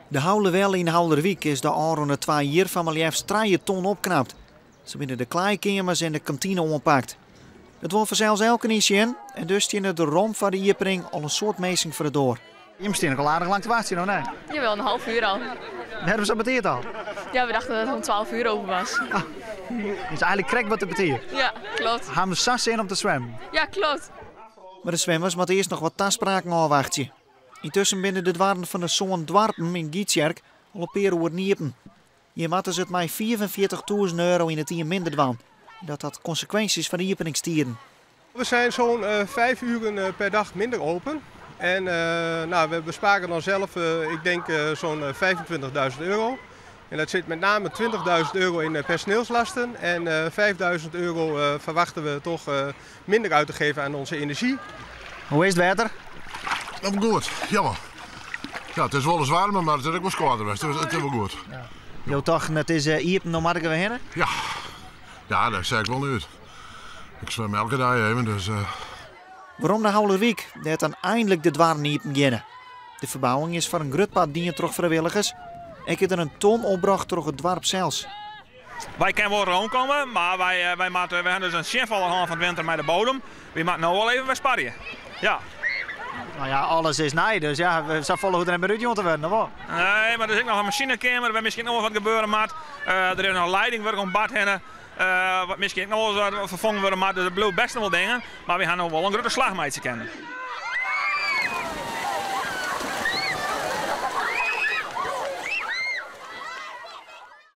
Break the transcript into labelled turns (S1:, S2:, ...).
S1: De Haulewelle yn Haulerwyk is de ôfrûne twa jier foar mar leafst trije ton opknapt. Sa binne de klaaikeamers en de kantine oanpakt. It wol fansels elkenien sjen en dus steane der rom foar de iepening al in soad minsken foar de doar. Jim steane al aardich lang te wachtsjen, of net?
S2: Jawel, een half uur al.
S1: Wêrom sa betiid al?
S2: Ja, we dachten dat het om 12 uur open was.
S1: Ah, is eigenlik krekt wat te betiid.
S2: Ja, klopt.
S1: Ha we sa sin om te swimmen?
S2: Ja, klopt.
S1: Mar de swimmers moatte earst noch wat taspraken ôfwachtsje. Yntusken binne de doarren fan de sân doarpen yn Gytsjerk al in pear oeren iepen. Hjir moatte se it mei 45.000 euro yn it jier minder dwaan. Dat hat konsekwinsjes foar de iepeningstiden.
S3: We zijn zo'n 5 uren per dag minder open. En nou, we besparen dan zelf, ik denk zo'n 25.000 euro. En dat zit met name 20.000 euro in personeelslasten. En 5.000 euro verwachten we toch minder uit te geven aan onze energie.
S1: Hoe is it wetter?
S4: Oh, goed, jammer. Ja, it is wolris waarmer, mar it is ek wol kâlder west. It is wol goed.
S1: Ja. Jo tochten it is iepen, no moat ik der wer hinne?
S4: Ja, ja dêr sjoch ik wol nei út. Ik swim elke dei even, dus...
S1: Werom nei Haulerwyk, dêr't dan einlik de doarren iepen geane. De ferbouwing is foar in grut part dien troch frijwilligers. Ek is der in ton opbrocht troch it doarp sels.
S5: Wy kinne wol rûnkomme, mar wy, wy, moatte, wy hawwe dus in tsjinfaller hân fan 't winter mei de bodem. Wy moatte no wol even wer sparje. Ja.
S1: No ja, alles is nij, dus ja, safolle hoecht der net mear útjûn te wurden, of wol?
S5: Nee, mar der is ek noch in masinekeamer wêr't miskien noch wol wat gebeure moat. Der is noch leidingwurk om bard hinne, wat miskien ek noch wol ferfongen wurde moat. Dus der bliuwe bêst noch wol dingen, mar wy hawwe no wol in grutte slach meitsje kinnen.